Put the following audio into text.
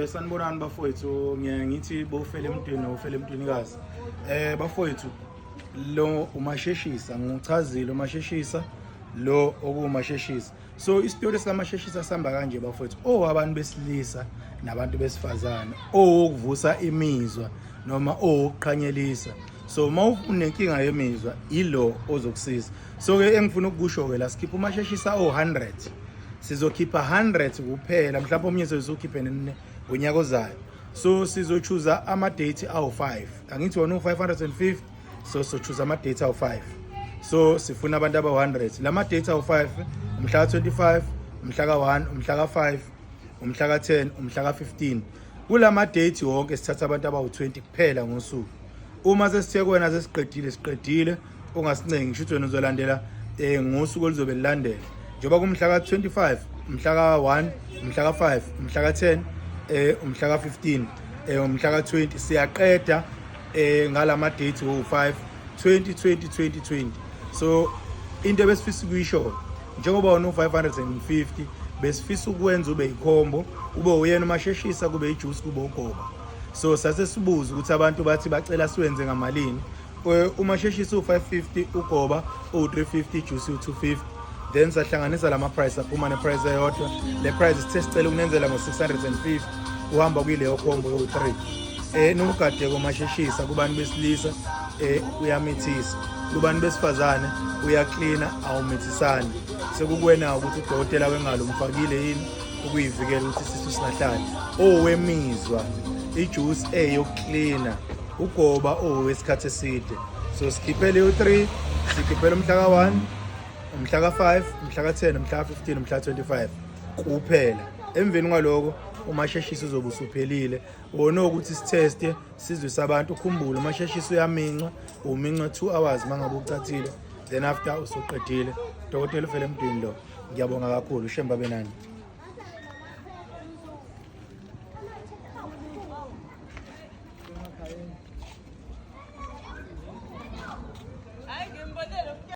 Sanibonani bafowethu, ngiye ngithi bofele emntwini ofele emntwinikazi. Bafowethu, lo umasheshisa ngichazile umasheshisa lo okuwumasheshisa. So isitori sikamasheshisa sihamba kanje bafowethu. Oh, abantu besilisa nabantu besifazane, owokuvusa imizwa noma owokuqhanyelisa. So uma unenkinga yemizwa, ilo ozokusiza. So ke engifuna ukukusho ke la, sikhipha umasheshisa o100. Sizokhipha 100 kuphela, mhlawumbe omunye sizokhiphe ngonyaka ozayo. So sizochuza ama-date awu-5, angithi wona u-550, so sizochuza ama-date awu-5. So sifuna abantu abawu-100. La ma-date awu-5, umhla ka-25, umhla ka-1, umhla ka-5, umhla ka-10, umhla ka-15. Kula ma-date wonke sithatha abantu abawu-20 kuphela ngosuku. Uma sesithe kuwena sesiqedile, siqedile, ungasincengi. Ngisho ukuthi wena uzolandela ngosuku oluzobe lulandela, njengoba kumhla ka-25, umhla ka-1, umhla ka-5, umhla ka-10, umhla ka-15, umhla ka-20, siyaqeda ngalama date wo-5, 20, 20, 20, 20. So into ebesifisa ukuyisho, njengoba wona u-550, besifisa ukwenza ube yi-combo, ube uyena umasheshisa, kube ijuice, kube ugoba. So sase sibuza ukuthi abantu bathi bacela siwenze ngamalini. Umasheshisa u-550, ugoba u-350, ijuice u-250, then sahlanganisa lama price, aphuma ne-price eyodwa. Le price sithe sicela ukunenzela ngo-650, uhamba kuyileyo combo yowu-3. Nokugade komasheshisa kubantu besilisa uyamithisa, kubantu besifazane uyaklina, awumithisani. Sekukuwena ukuthi udokotela wengalo umfakile yini ukuyivikela ukuthi isisu singahlali. Owemizwa, ijuice eyokuklina, ugoba owesikhathi eside. So sikhiphele u-3, sikhiphele umhla ka-1, umhla ka-5, umhla ka-10, umhla ka-15, umhla ka-25 kuphela. Emveni kwaloko umasheshisa uzobe usuphelile. Wona ukuthi sitheste, sizwise abantu. Ukhumbule, umasheshisa uyamincwa, umincwa 2 hours mangabe ucathile, then after usuqedile. Dokotela ufele emntwini lo, ngiyabonga kakhulu. Ushemba benani.